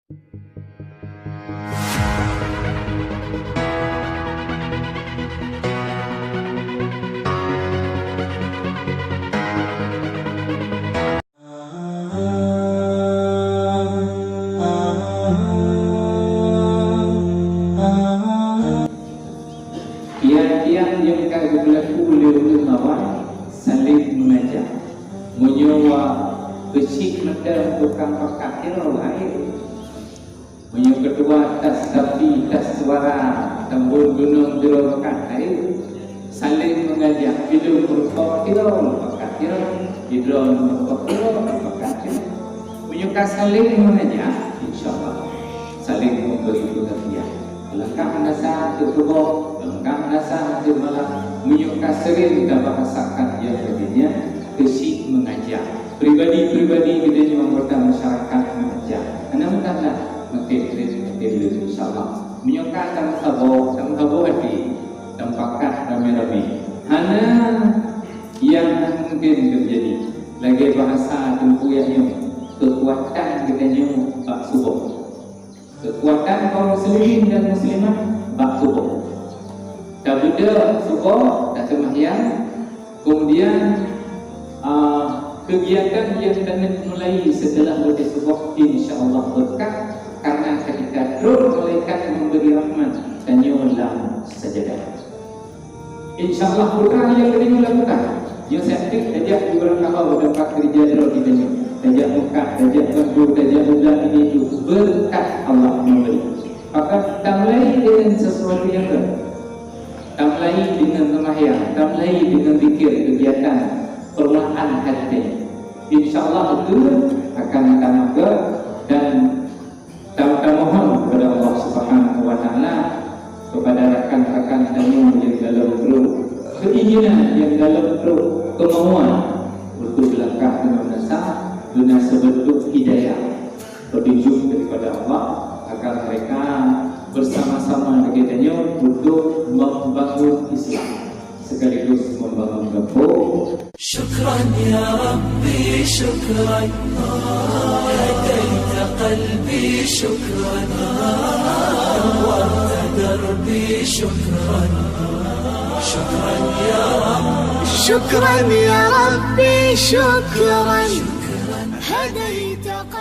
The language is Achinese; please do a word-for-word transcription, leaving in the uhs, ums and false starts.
Tiang-tiang nyang ka geubeulaku lé ureueng awai saléng meungaja. Meunyoe wa keuchik mantong tukang pakat tiroe hai. Meunyoe keudua tas tapi tas suara tambon gunong jroe pakat hai. Saléng meungaja, idong meureumpok tiroe pakat tiroe, idong meureumpok tiroe pakat tiroe. Meunyoe ka saléng meungaja, insya Allah saléng memberi pengertian. Langkah meunasah untuk tuboh, langkah meunasah untuk malam, meunyoe ka sering tabahasakan nyang lagèe nyan, keuchik meungaja. Pribadi-pribadi geutanyoe anggota masyarakat meungaja. Hana meusalah, makin trép, makin lé, insya Allah. Meunyoe ka tameusaboh, tameusaboh até, tamupakat ramé-ramé. Hana nyang mungkin teujadi. Lagèe bahasa Teungku nyoe, keukuatan geutanyoe bak tuboh. Keukuatan kaum muslimin dan muslimat bak tuboh. Tabeudôh suboh, taseumayang, kemudian, ah, kegiatan nyang tanyoe mulai setelah beudôh suboh, insya Allah berkat, karena ketika trok malaikat memberi rahmat, tanyoe lam sajadah. Insya Allah, peue nyang geutanyoe lakukan. Nyoe setiap tajak di ureueng kafé, di tempat kerja droe geutanyoe. Tajak meukat, tajak bantu, tajak udah ini itu. Berkat Allah memberi. Maka tamulai dengan sesuatu yang baru. Tamulai dengan sembahyang, tamulai dengan zikir, kegiatan permulaan hati. Insya Allah itu akan tamah dan Ta-, tamohon kepada Allah Subhanahu wa Taala, kepada rakan-rakan tanyoe nyang dalam trok keinginan, nyang dalam trok kemauan untuk langkah meunasah, guna sebentuk hidayah, petunjuk daripada Allah, agar mereka bersama-sama dengan tanyoe untuk membangun Islam sekaligus membangun kampung. شكرا يا ربي، شكرا. هديت قلبي، شكرا. نورت دربي، شكرا. شكرا يا رب. شكرا يا ربي، شكرا. هديت قلبي.